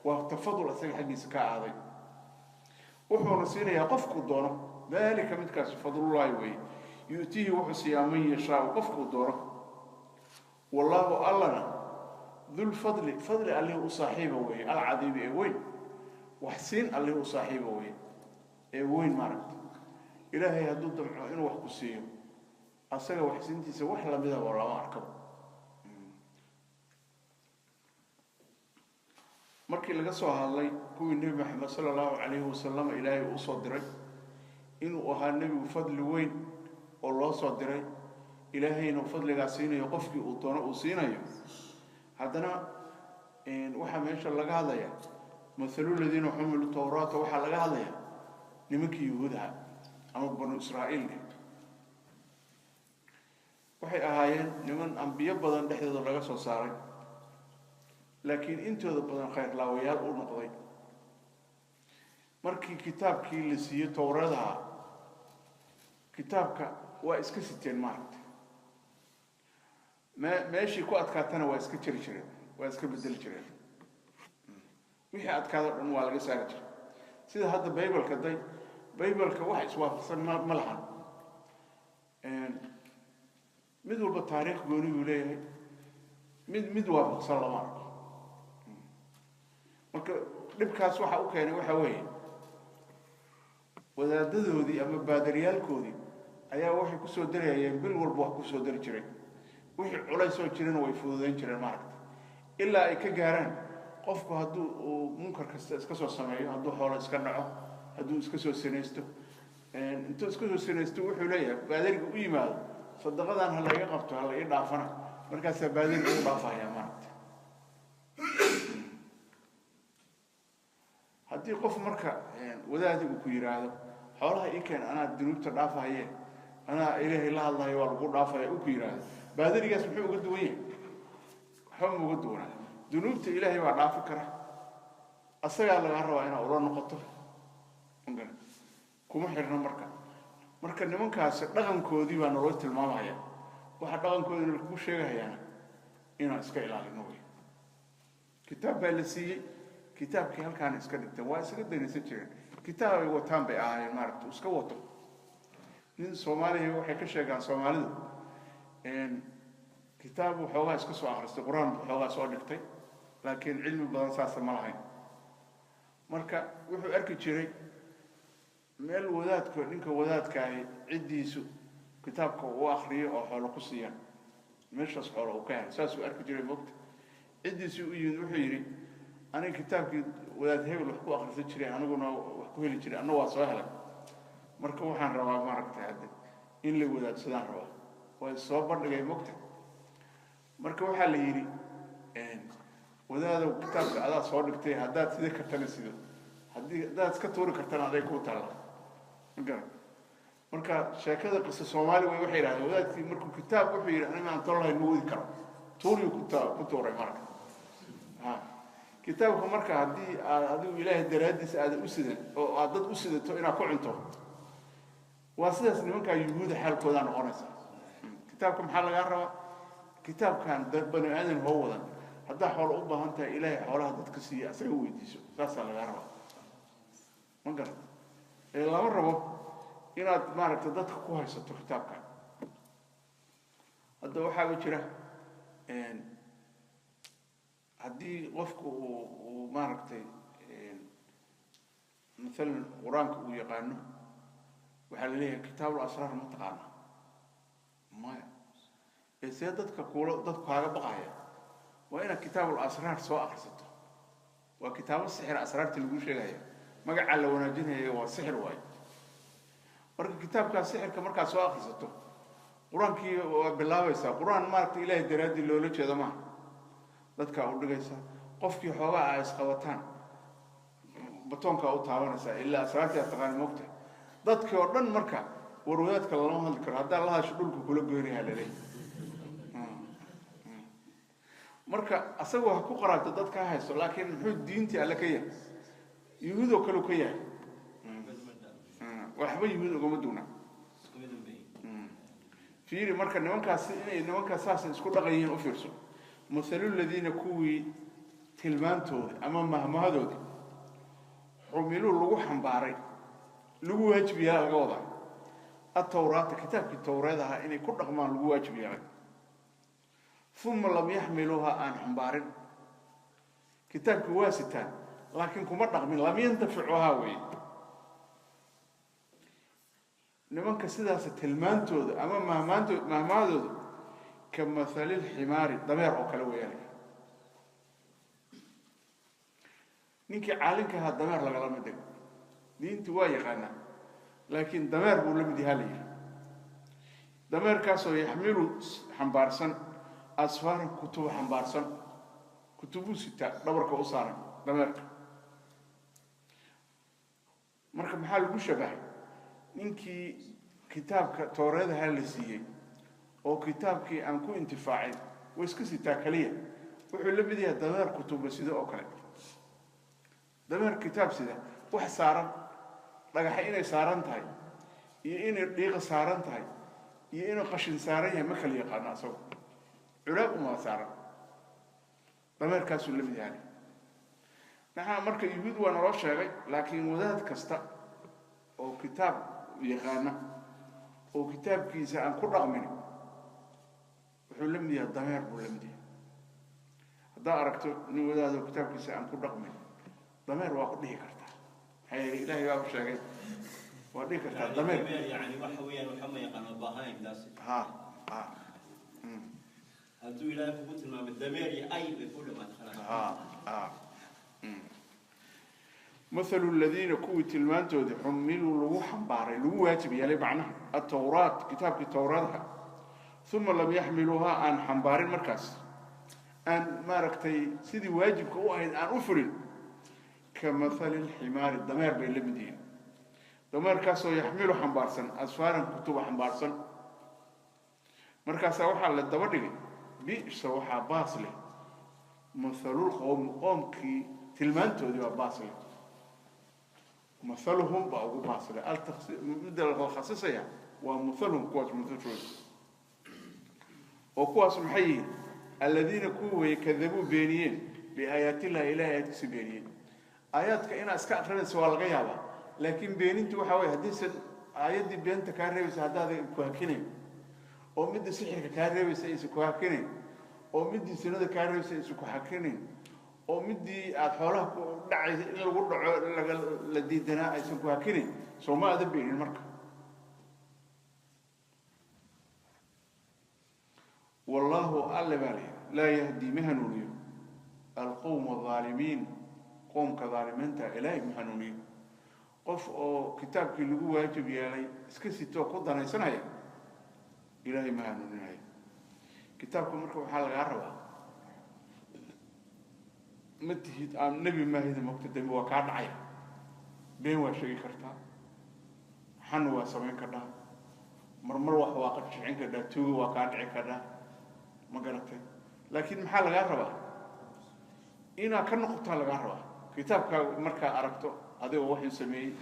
waa tafadul isaga xaggiisa ka aaday, wuxuuna siinayaa qofkuu doono. Dalika midkaasi fadlullaahi weeye, yu'tiihi, wuxuu siiyaa, man yashaau, qofkuu doono. Wallaahu, allana, dulfadli, fadli allihii u saaxiiba weeye, alcadiimi, ee weyn. Wax siin allihii u saaxiiba weeye ee weyn, maaragta. Ilaahay hadduu damco inuu wax ku siiyo, asaga wax siintiisa wax lamidaba lama arkaba. Markii laga soo hadlay kuwii Nebi Maxamed sala Allahu calayhi wasalam Ilaahay uu soo diray, inuu ahaa nebigu fadli weyn oo loo soo diray, Ilaahayna fadligaa siinayo qofkii uu doono uu siinayo, haddana waxaa meesha laga hadlayaa mathalu ladiina xumilu tawraata. Waxaa laga hadlayaa nimankii Yuhuudaha ama Banu Israa'iil. Waxay ahaayeen niman ambiyo badan dhexdooda laga soo saaray, laakiin intooda badan khayrlaawayaal u noqday. Markii kitaabkii la siiyey towradaha, kitaabka waa iska siteen, maaragtay. Meeshii ku adkaatana waa iska jeri jireen, waa iska bedeli jireen. Wixii adkaado dhan waa laga saari jiray. Sida hadda Baybalka day, Baybalka wax iswaafaqsan ma lahan. Mid walba taariikh gooni buu leeyahay, mid waafaqsan lama arko. Marka dhibkaas waxa u keenay waxa weeye wadaadadoodii ama baadaryaalkoodii ayaa waxay kusoo darayeen bil walba wax kusoo dari jiray. Wixii culays soo jirana way fududayn jireen, maaragta, ilaa ay ka gaaraan qofku hadduu uu munkar kasta iska soo sameeyo, hadduu xoolo iska dhaco, hadduu iska soo sinaysto, intuu iska soo sinaysto wuxuu leeyahay baadariga u yimaado, "Sadaqadan ha layga qabto, ha la ii dhaafana." Markaasaa baadariga u dhaafaya, maaragta. Haddii qof marka wadaadi uu ku yidhaahdo, "Xoolaha ii keen, anaa dunuubta dhaafahaye, anaa Ilaahay la hadlahayo, waa lagu dhaafaya," uu ku yidhaahdo, baadarigaas muxuu uga duwan yahay? Waxba ma uga duwanaa. Dunuubta Ilaahay baa dhaafi kara, asagaa lagaa rabaa inaa ula noqoto, kuma xirno. Marka nimankaasi dhaqankoodii baa naloo tilmaamaya. Waxa dhaqankoodina lakugu sheegahayaana inaan iska ilaalino wey. Kitaab baa la siiyey, kitaabkii halkaana iska dhigteen, waa isaga danaysan jireen. Kitaab ay wataan bay ahaayeen, maaragta, iska wato. Nin Soomaaliya waxay ka sheegaan Soomaalidu, kitaab waxoogaa iska soo akhristay, Qur-aan waxoogaa soo dhigtay, laakiin cilmi badan saasa ma lahayn. Marka wuxuu arki jiray meel wadaadko, ninka wadaadkaahi ciddiisu kitaabka uu akriyo oo xoolo ku siiyaan, meeshaas xoolo uu ka helay, saasuu arki jiray, mogta. Ciddiisii u yimid, wuxuu yidhi, "Aniga kitaabkii wadaad hebel wax ku akhrisan jiray, aniguna wax ku heli jiray, anna waa soo helay. Marka waxaan rabaa, maaragtay, hadde in la wadaadsadaan rabaa." Waa soo bandhigay, mogta. Marka waxaa la yidhi, "Wadaadow, kitaabka adaa soo dhigtay, haddaad sida kartana sido, haddii haddaad iska tuuri kartana aday kuu taalla." Ma garan. Marka sheekada qisa Soomaali way, waxay yidhahdeen wadaadkii markuu kitaab, wuxuu yidhi, "Aniga aan tol lahayn ma wadi karo," tuuriyu ku tuuray. Marka ha kitaabka, marka haddii aad adigu Ilaahay daraaddiis aadan u sidan oo aad dad u sidato inaad ku cunto, waa sidaas nimankaa Yuhuuda xaalkoodaa noqonaysa. Kitaabka maxaa lagaa rabaa? Kitaabkan dad bani aadan hoo wadan. Haddaa xoolo u baahan tahay, Ilaahay xoolaha dadka siiya asaga weydiiso, saasaa lagaa rabaa, ma garat? Ee lama rabo inaad, maaragta, dadka ku haysato kitaabkan. Hadda waxaaba jira haddii qofku uu, maaragtay, maalan Qur-aanka uu yaqaano, waxaa la leeyahay, "Kitaabul asraar ma taqaana?" Maya, ee see dadka kuula dadku kaaga baqaya? Waa inaad kitaabul asraar soo akrisato. Waa kitaabo sixir, asraarta lagu sheegaya, magacaa la wanaajinaya waa sixir waayo. Marka kitaabkaa sixirka markaad soo akrisato, qur-aankii waa bilaabaysaa. Qur-aan maaragta Ilaahay daraaddii loola jeedo maaha, dadkaa u dhigaysaa. Qofkii xoogaa a isqabataan, batoonkaa u taabanaysaa, ilaa asraartii aad taqaani moogta. Dadkii oo dhan marka warwadaadka lalama hadli karo, haddaa la hadasho dhulka kula goynayaa laleeyahy. Marka asagoo ha ku qaraabto dadka ha haysto, laakiin muxuu diintii alle ka yahay? Yuhuud oo kale ka yahay, waxba yuhuud ugama duuna. Fiiri marka nimankaasi inay nimankaas saas isku dhaqan yihiin u fiirso. Mathalu ladiina, kuwii tilmaantoodii ama mahmahadoodii, xumiluu lagu xambaaray, lagu waajib yeelaa laga wadaa, atawraata, kitaabkii towreed ahaa inay ku dhaqmaan lagu waajib yeelay, uma lam yaxmiluuha, aan xambaarin. Kitaabkii waa sitaan laakiin kuma dhaqmin, lam yantaficuhaa weeye. Nimanka sidaas tilmaantooda ama mahmaantood mahmaadooda ka mathalilximaari, dameer oo kale weeyaan. Ninkii caalinka ahaa dameer lagala mid dhigo. Diintu waa yaqaanaa laakiin dameer buu la mid yahaa la yidhi. Dameerkaasoo yaxmilu xambaarsan asfaaran, kutubo xambaarsan, kutubuu sitaa dhabarka u saaran dameerka. Marka maxaa lagu shabahay? Ninkii kitaabka tooreedaha la siiyey oo kitaabkii aan ku intifaacin, way iska sitaa kaliya, wuxuu la mid yahay dameer kutuba sida oo kale. Dameer kitaab sida, wax saaran dhagaxa inay saaran tahay iyo inay dhiiqa saaran tahay iyo inuu qashin saaran yahay ma kala yaqaano, asago culaab uma saaran, dameerkaasuu la mid yahay. Maxaa marka yuhuud waa naloo sheegay, laakiin wadaad kasta oo kitaab yaqaana oo kitaabkiisa aan ku dhaqmin wuxuu la mid yahay dameer buu la mid yahay. Haddaa aragto nin wadaadoo kitaabkiisa aan ku dhaqmin, dameer waa ku dhihi kartaa. Maxaa yeelay Ilaahay baa u sheegay, waa dhihi kartaa dameer. Yani waxa weeyaan waxa ma yaqaan bahaim taas. Ha ha. Hadduu Ilaahay kugu tilmaamay dameer iyo ay bay ku dhamaatay, khalaas. Ha ha. Mathalu ladiina, kuwii tilmaantoodii, xumiluu lagu xambaaray, lagu waajib yeelay macnaha, atawraat, kitaabkii towraadha, uma lam yaxmiluuhaa, aan xambaarin, markaas aan maaragtay sidii waajibka u ahayd aan u fulin, ka mathali lximaari, dameer bay la mid yihiin, dameerkaasoo yaxmilu xambaarsan asfaaran, kutuba xambaarsan. Markaasaa waxaa la daba dhigay bisa, waxaa baas leh mathalul qowmi, qoomkii tilmaantoodii baa baas leh, mathaluhum baa ugu baas leh. Midda la khasisaya waa mathaluhum, kuwaas mathashooda. Oo kuwaas maxay yihiin? Aladiina, kuwa weye, kadabuu beeniyeen, biaayaatillahi, ilahay aayaadkiisa beeniyeen. Aayaadka inaad iska akrinaysa waa laga yaabaa, laakiin beenintu waxaa weye haddiisan aayaddii beenta kaa reebaysa haddaadan ku hakinayn, oo midda sixirka kaa reebaysa aysan ku hakinayn, oo middii sinada kaa reebaysa aysan ku hakinayn, oo middii aada xoolaha ku dhacaysa in lagu dhaco laga la diidanaa aysan ku hakinayn, soo ma aadan beenin marka. Wallaahu, alle baa la yidhi, laa yahdii, ma hanuuniyo, alqowma aalimiin, qoomka dhaalimiinta Ilaahay ma hanuuniyo. Qof oo kitaabkii lagu waajib yeelay iska sitoo ku danaysanaya, Ilaahay ma hanuuninayo. Kitaabka marka waxaa lagaa rabaa, ma tihid aan nebi maahida mogta, dembi waa kaa dhacaya, been waa sheegi kartaa, xan waa samayn kardhaa, marmar wax waa qajicin kardhaa, tuuga waa kaa dhici kardhaa, ma garatay? Laakiin maxaa lagaa rabaa? Inaad ka noqotaa lagaa rabaa. Kitaabkaaga markaa aragto adigoo waxuu sameeyey,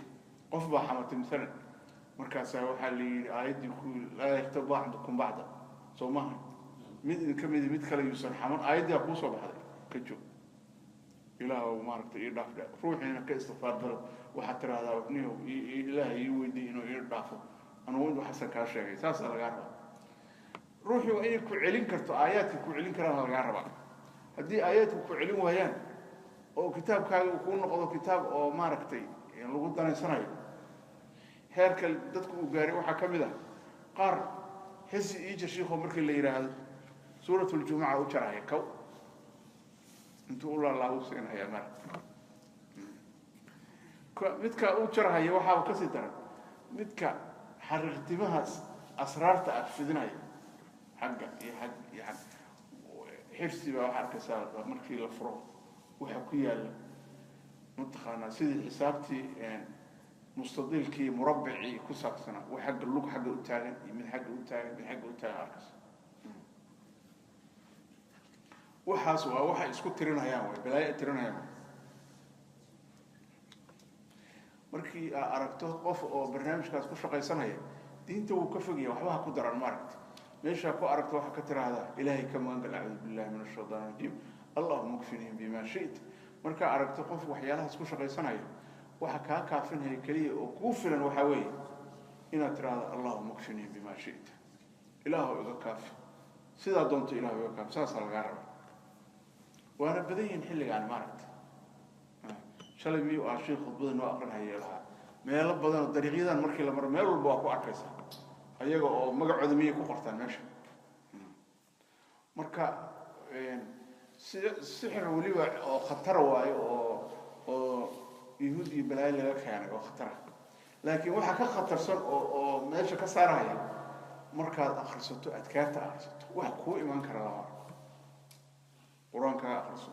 qof baa xamatay masalan, markaasaa waxaa la yidhi aayaddii ku laa yaktab bacdukum bacda, soo maaha? Mid idinka midi mid kale yuusan xaman, aayaddii aa kuu soo baxday, ka joog, Ilaah maaragtay ii dhaaf dhe, ruuxiina ka istikfaar dalab. Waxaad tiraahdaa niyow Ilaahay ii weydiy inuu ii dhaafo anugu intuu xasan kaa sheegay. Saasaa lagaa rabaa. Ruuxii waa inay ku celin karto, aayaadka ku celin karaan lagaa rabaa. Haddii aayaadku ku celin waayaan oo kitaabkaaga uu kuu noqdo kitaab oo maaragtay lagu danaysanayo, heerka dadku uu gaaray waxaa ka mid ah qaar Xisi iija shiikho markii la yidhaahdo suurat ljumuca u jarahaya kow intuu u laalaabu siinhayaa mara. Midka u jarahaya waxaaba kasii daran midka xariiqtimaha asraarta ah fidinaya xagga iyo xagga iyo xagga. Xirsi baa waxaa arkaysaa markii la furo waxa ku yaalla mataqaanaa sidii xisaabtii mustadiilkii murabbicii ku saabsanaa, wax xagga lug xagga u taagan iyo mid xagga u taagan, mid xagga u taagan arkaysa. Waxaas waa waxay isku tirinayaan, way balaayo ay tirinayaan. Markii aad aragto qof oo barnaamijkaas ku shaqaysanaya, diinta wuu ka fogaya, waxba ha ku daran. Maaragta meeshaa ku aragto waxaa ka tiraahdaa Ilaahay ka magangal, acuudu billahi min ashaytaan rajiim, allahuma kfinihim bima shi'ta. Markaa aragto qof waxyaalahaas ku shaqaysanaya, waxa kaa kaafinaya keliya oo kuu filan waxaa weeye inaad tiraahdo allahuma kfinihim bima shi'ta, ilaahu iga kaafi sidaa doonto, ilahu iga kaafi. Saasaa lagaa rabaa. Waana badan yihiin xilligaan. Maaragta shalay miyuu ah sheekh khudbada noo aqrinhaya lahaa meelo badan oo dariiqyadan markii la maro meel walba waa ku arkaysaa ayaga oo magacooda miyay ku qortaan meesha. Marka si sixir weliba oo khatara waayo oo yuhuud iyo balaayo laga keenay oo khatara, laakiin waxaa ka khatarsan oo meesha ka saaraya markaad akrisato adkaarta akrisato, wax kuu iman kara lama arko. Qur-aankaa akriso,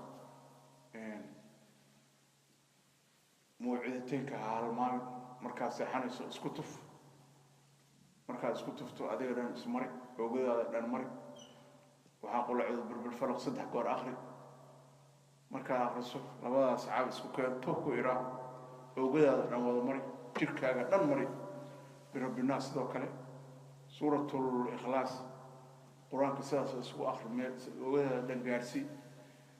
mawcidateynka ha halmaamin. Markaad seexanayso isku tuf, markaad isku tufto adiga dhan ismari, oogadaada dhan mari. Waxaa qulacooda bilbilfalaq 3 goor akri. Markaad akriso labadaas caab isku keen, toh ku iraa, oogadaada dhan wada mari, jirkaaga dhan mari. Birabbinaas sidoo kale suuratul ikhlaas, qur-aanka sidaas isugu akri, meel oogadaada dhan gaarsii.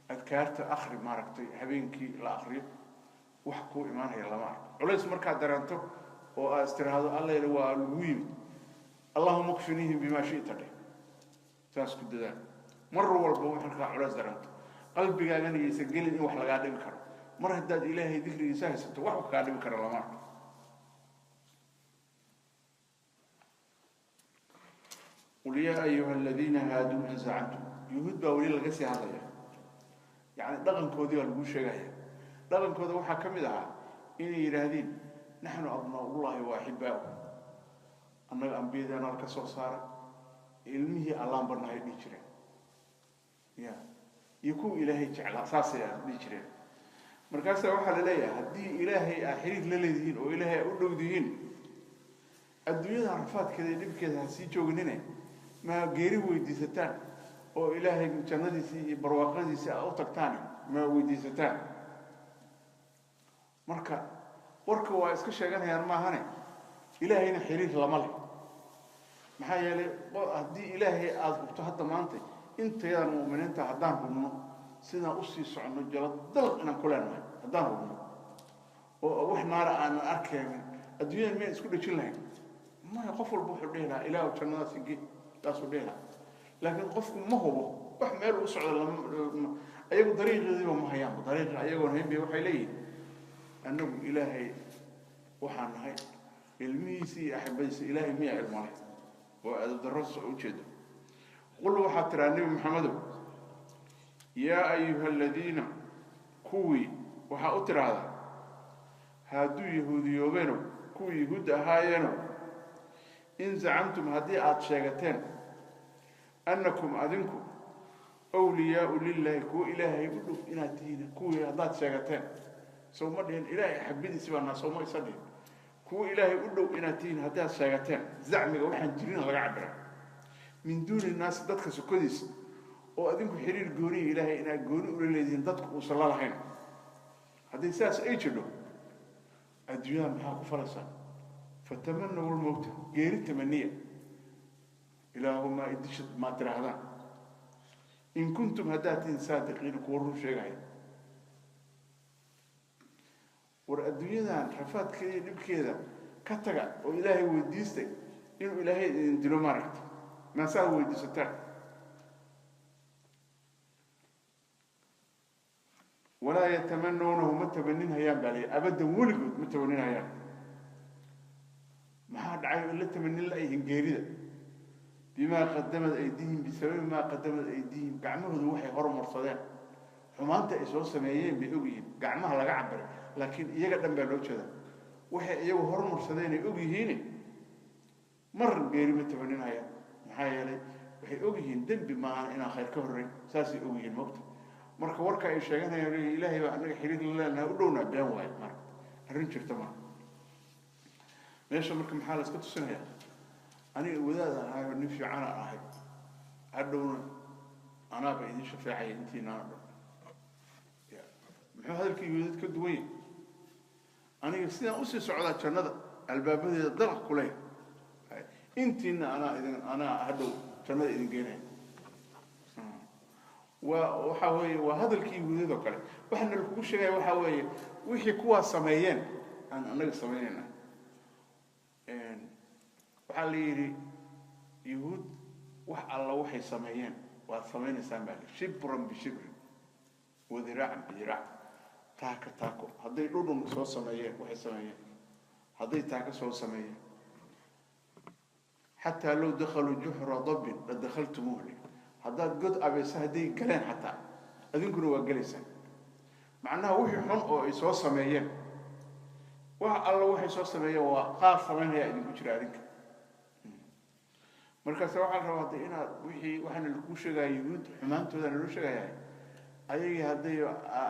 Adkaarta akri, maaragtay habeenkii la akriyo, wax kuu imaanaya lama arko. Culays markaad dareento oo aad istiraahdo allayna waa lagu yimid, allahuma kfinihim bimaa shi'ta dheh. Saas ku dadaal mar walba wax markaa culays dareento. Qalbigaagana yaysan gelin in wax lagaa dhibi karo. Mar haddaad Ilaahay dikrigiisa haysato, wax kaa dhibi kara lama arko. Qul yaa ayuha aladiina haaduu in zacamtum, yuhuud baa weli laga sii hadlaya, yacni dhaqankoodii baa laguu sheegaya. Dhaqankooda waxaa ka mid ahaa inay yidhaahdeen naxnu abnaaullahi wa axibaau, annaga ambiyadaana la ka soo saara, ilmihii allaan barnahay dhihi jireen ya iyo kuwa Ilaahay jeclaa, saasay dhihi jireen. Markaasaa waxaa la leeyahay haddii Ilaahay aa xiriir la leedihiin oo Ilaahay aa u dhowdihiin, adduunyada rafaadkeeda iyo dhibkeeda ha sii jooginine, ma geeri weydiisataan oo Ilaahay jannadiisii iyo barwaaqadiisii aa u tagtaan, ma weydiisataan? Marka warka waa iska sheeganayaan maahane, Ilaahayna xiriir lama leh. Maxaa yeelay haddii Ilaahay aada hubto hadda maanta intayadaan mu'miniinta haddaan hubno sidaan usii soconno jalo dalq inaan ku leenahay, haddaan hubno oo wax naara aanan arkaynin, adduunyadan miyaan isku dhejin lahayn? Maya, qof walba wuxuu dhihi lahaa ilaahu jannadaasi ge, taasuu dhihi lahaa. Laakiin qofku ma hubo wax meel u socdo lama, ayagu dariiqeediiba ma hayaanba. Dariiqi ayagoon hayn bay waxay leeyihiin annagu Ilaahay waxaan nahay ilmihiisii iyo axibadiisa. Ilaahay miyaa ilmo leh? Oo aadab darro ujeedo. Qul waxaad tiraa Nebi Maxamedow, yaa ayuha aladiina kuwii waxaa u tiraahdaa hadduu yahuudiyoobeenow, kuwii yahuudda ahaayeenow, in zacamtum haddii aada sheegateen annakum adinku awliyaau lilaahi kuwa Ilaahay u dhow inaad tihiin, kuwii haddaad sheegateen, sowma dhihin Ilaahay axabadiisi baa naa, sowma isa dhihin kuwa Ilaahay u dhow inaad tihiin haddaad sheegateen? Zacmiga waxaan jirin laga cabira min duuni naasi, dadka sokodiisa, oo adinku xiriir gooniya Ilaahay inaad gooni ula leedihiin dadku uusan la lahayn, haddii sidaas ay jidho, adduunyada maxaa ku falaysaa? Fatamanaw lmowta, geeri tamaniya, ilaahumaa idishad maa tiraahdaan, in kuntum haddaad tihiin saadiqiina kuwa run sheegaya. War adduunyadan rafaadkeeda iyo dhibkeeda ka taga oo Ilaahay weydiistay inuu Ilaahay idin dilo, maaragta maasaad weydiisataan. Walaa yatamanawnahu ma tabaninhayaan baa layihi, abaddan weligood ma tabaninhayaan. Maxaa dhacay oo la tamanin la-yihiin geerida? Bimaa qadamad aydiihim, bisababi maa qadamad aydiihim, gacmahoodu waxay hormarsadeen, xumaanta ay soo sameeyeen bay ogyihiin. Gacmaha laga cabiray, laakiin iyaga dhan baa loo jeedaa. Waxay iyagu hormarsadeen ay ogyihiin, mar geeri ma tabaninayaan. Maxaa yeelay, waxay ogyihiin dembi maahan inaan khayr ka horreyn, saasay ogyihiin mogta. Marka warka ay sheeganayaan, leeyihin Ilaahay baa annaga xiriir la leenahay, u dhownaa, been waayo. Marka arrin jirta maaha meesha. Marka maxaa la iska tusinayaa? Aniga wadaad aan ahay oo nin fiicana ahay, hadhowna anaaba idin shafeecaya intiinaana dhan. Ya, muxuu hadalkii wadaad ka duwan yahay? Aniga sidaan usii socdaa jannada albaabadeeda dalaq ku leeyahay, intiina anaa idin, anaa hadhow jannada idin geenaya. Waa waxa weeye, waa hadalkii yahuudiyad oo kale. Waxaana lakugu sheegaya waxaa weeye, wixii kuwaas sameeyeen aan annaga samaynayna. Waxaa la yidhi yuhuud wax alla waxay sameeyeen waad samaynaysaan baa li, shibran bishibrin wa diraacan bidiraac, taako taako. Hadday dhudhun soo sameeyeen, waxay sameeyeen hadday taako soo sameeyeen, xataa low dakhaluu juxra dabbin la dakhaltumuuh, haddaad god abeesa hadday galeen xataa adinkuna waa gelaysaan. Macnaha wixii xun oo ay soo sameeyeen, wax alla waxay soo sameeyeen waa qaar samaynaya idinku jira adinka. Markaase waxaa la rabaa de inaad wixii waxaana lakuu sheegaya yuhuud xumaantooda naloo sheegayahay, ayagii hadday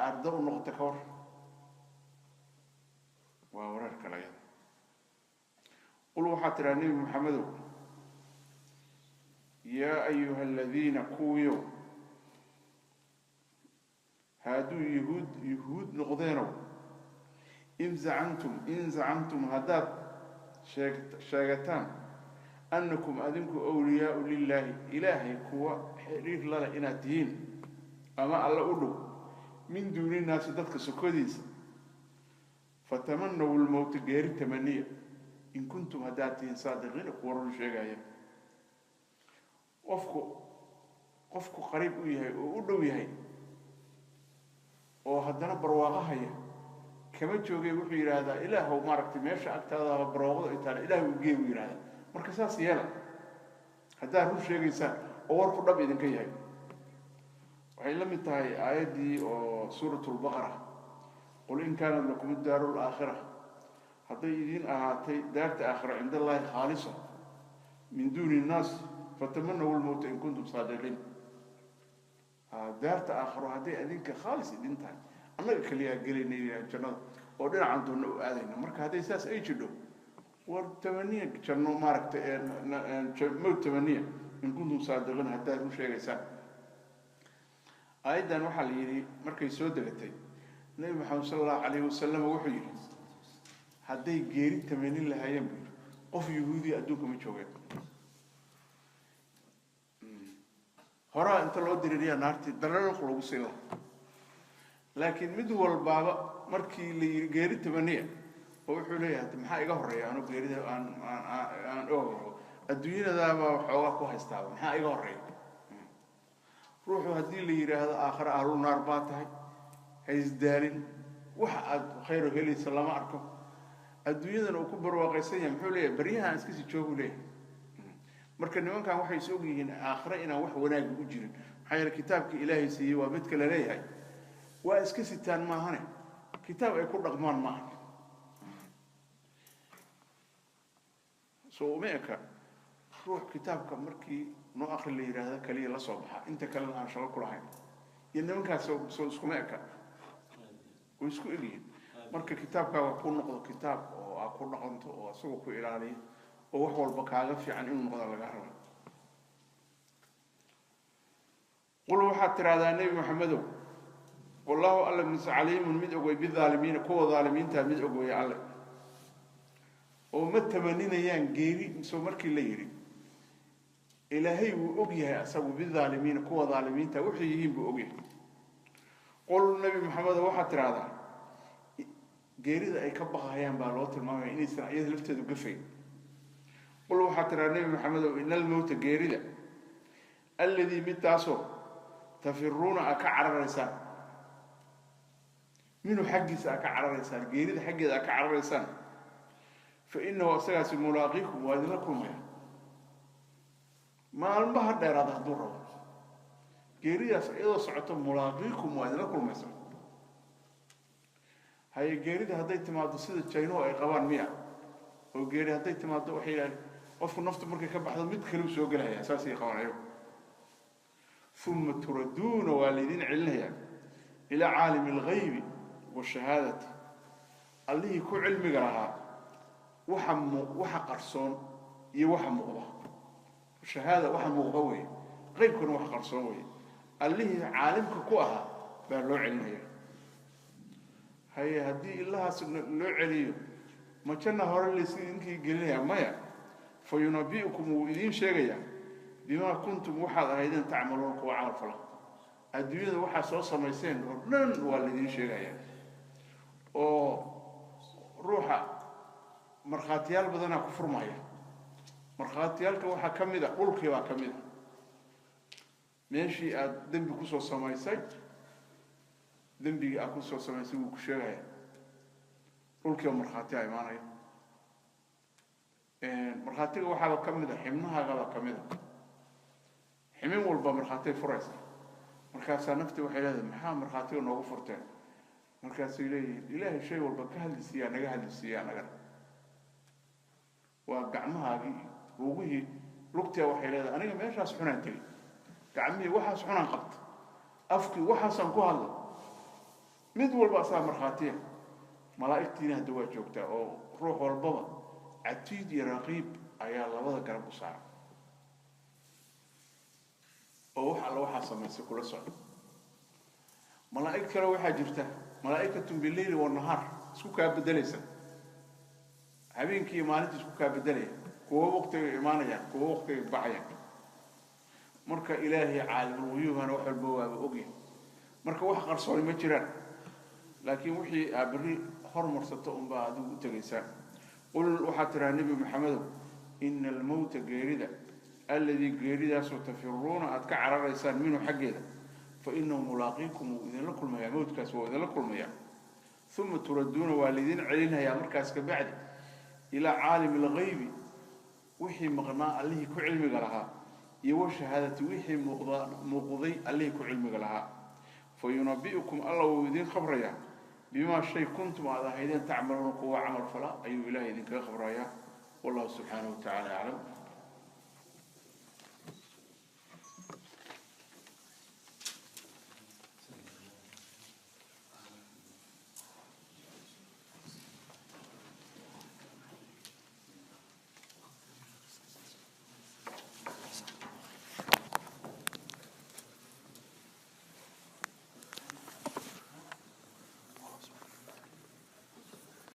ardo u noqoto ka war, waa wareer kale ayada. Qul, waxaa tidhaha Nebi Maxamedow, yaa ayuha aladiina, kuwiyow haaduu, yuhuud yuhuud noqdeenow, in zacamtum, in zacamtum, haddaad sheegataan annakum adinku awliyaau lilaahi, Ilaahay kuwa xiriir lale inaad tihiin ama Alle u dhow, min duuni naasi, dadka sokodiisa, fatamanaw lmowta, geeri tamaniya, in kuntum, haddaad tihiin, saadiqiina, kuwa run sheegaya. Qofku qariib u yahay oo u dhow yahay oo haddana barwaaqo haya kama joogay, wuxuu yidhaahdaa, "Ilaahow, maaragtay, meesha agtaada barwaaqadu ay taala Ilaah u gee," buu yidhahdaa. Marka saas yeela haddaad run sheegaysaan oo warku dhab idinka yahay. Waxay la mid tahay aayaddii oo suurat lbaqara, qul in kaanat lakum daaru laakhira, hadday idiin ahaatay daarta aakhira, cinda Allahi khaalisa min duuni innaas, fatamanaw lmowta in kuntum saadiqiin. Daarta aakhiro hadday adinka khaalis idin tahay, annaga kaliyaa gelayna jannada oo dhinacan doonna u aadayna. Marka hadday saas ay jidho, war tamaniya janno, maaragtay, mowt tamaniya, in kuntum saadiqiin, haddaad run sheegaysaan. Aayaddan waxaa la yidhi markay soo degatay, Nebi Maxamed sala Allahu calayhi wasalam wuxuu yidhi, hadday geeri tamanin lahaayeen, buu yidhi, qof yuhuudiya adduunka ma joogeen. Horaa inta loo diririyaa naartii dalalq lagu siin lahaa. Laakiin mid walbaaba markii la yidhi geeri tamaniya, oo wuxuu leeyahay, maxaa iga horreeya anu geerida aan ogo, adduunyadaaba waxoogaa ku haystaaba, maxaa iga horreeya? Ruuxu haddii la yidhaahdo aakhare ahlu naar baa tahay, haysdaalin, waxa aad khayro helaysa lama arko, adduunyadana uu ku barwaaqaysan yahay, muxuu leeyahay? Baryahan iska sii joogu leeyahay. Marka nimankan waxay is og yihiin aakhire inaan wax wanaagi u jirin, maxaa yeele kitaabka Ilaahay siiyey waa midka la leeyahay, waa iska sitaan maahane, kitaab ay ku dhaqmaan maaha. Soo uma eka ruux kitaabka markii noo akri la yidhaahdo kaliya la soo baxa, inta kalena aan shaqo ku lahayn, iyo nimankaas soo iskuma eka, way isku egyihiin. Marka kitaabkaaga ku noqdo kitaab oo aa ku dhaqanto oo isagoo ku ilaaliya oo wax walba kaaga fiican inuu noqdo laga raba. Qul, waxaad tidhahdaa Nebi Maxamedow, wallahu, Alle mise caliimun, mid og wey, bidaalimiina, kuwa dhaalimiinta mid og wey Alle, oo ma tamaninayaan geeri. Mise markii la yidhi Ilaahay wuu og yahay asagu bidaalimiina, kuwa dhaalimiinta waxay yihiin buu og yahay. Qul, Nebi Maxamedow, waxaad tidhahdaa, geerida ay ka baqayaan baa loo tilmaamaya inaysan iyada lafteedu gafayn. Qul, waxaad tidhahdaa Nebi Maxamedow, ina almowta, geerida, alladii, midtaasoo, tafiruuna, aa ka cararaysaan, minhu, xaggiisa aa ka cararaysaan, geerida xaggeeda aa ka cararaysaan, fa inahu, asagaasi, mulaaqiikum, waa idinla kulmaya. Maalmaha dheeraada hadduu rabo, geeridaas iyadoo socoto mulaaqiikum, waa idinla kulmaysa. Haye, geerida hadday timaado sida Jaynuhu ay qabaan miya? Oo geeri hadday timaado, waxay yidhahdeen qofku naftu markay ka baxdo mid kale u soo gelaya, saasay qabaan ayagu. Uma turaduuna, waa laydin celinayaa, ilaa caalimi alghaybi washahaadati, allihii ku cilmiga lahaa waxa mu waxa qarsoon iyo waxa muuqda. Shahaada waxa muuqda weeye, qeybkuna wax qarsoon weeye. Allihii caalimka ku ahaa baa loo celinaya. Haye, haddii ilahaas loo celiyo, ma janna hore laysinkii gelinaya? Maya. Fa yunabi'ukum, wuu idiin sheegayaa, bimaa kuntum, waxaad ahaydeen, tacmaluuna, kuwa camal fala. Adduunyada waxaa soo samayseen oo dhan waa laidiin sheegayaa, oo ruuxa markhaatiyaal badanaa ku furmaya. Markhaatiyaalka waxaa ka mid a dhulkii baa ka mid a, meeshii aada dembi kusoo samaysay, dembigii aad kusoo samaysay wuu ku sheegaya. Dhulkiiba markhaatiyaa imaanaya. Markhaatiga waxaaba ka mid a xibnahaagabaa ka mid a, ximin walba markhaatiyay furaysa. Markaasaa nafti waxay leedahay, "Maxaa markhaatiga noogu furteen?" Markaasay leeyihiin, "Ilaahay shay walba ka hadlisiiyaa, naga hadlisiiyaa anagana." Waa gacmahaagii, lugihii, lugtia waxay leedahay, "Aniga meeshaas xunaan tegey." Gacmihii, "Waxaas xunaan qabta." Afkii, "Waxaasaan ku hadla." Mid walba asagaa markhaatiya. Malaa'igtiina hadda waa joogtaa, oo ruux walbaba catiid iyo raqiib ayaa labada garab u saaran, oo wax alla waxaa samaysay kula socda. Malaa'ig kale waxaa jirta, malaa'ikatun bileyli wanahaar, isku kaa bedelaysa, habeenkii iyo maalintii isku kaa bedelaya. Kuwo waqtigay imaanayaan, kuwo waqtigay baxayaan. Marka Ilaahay caalimulguyuubhana wax walba waaba ogyahay. Marka wax qarsooni ma jiraan, laakiin wixii aa berri hormarsato unbaa adigu u tegaysaa. Qul, waxaad tiraa, Nebi Maxamedow, ina almowta, geerida, alladii, geeridaasoo, tafiruuna, aad ka cararaysaan, minhu, xaggeeda, fa inahu mulaaqiikum, wuu idinla kulmayaa. Mowtkaas waa idinla kulmayaa. Uma turaduuna, waa laydin celinayaa markaas ka bacdi, ilaa caalimi alghaybi, wixii maqnaa allihii ku cilmiga lahaa, iyo washahaadati, wixii muuqda muuqday allihii ku cilmiga lahaa. Fa yunabi'ukum, alla wuu idiin khabrayaa, bimaa shay, kuntum, aad ahaydeen, tacmaluuna, kuwa camal fala ayuu Ilahay idinkaga khabrayaa. Wallahu subxaanahu wa tacala aclam.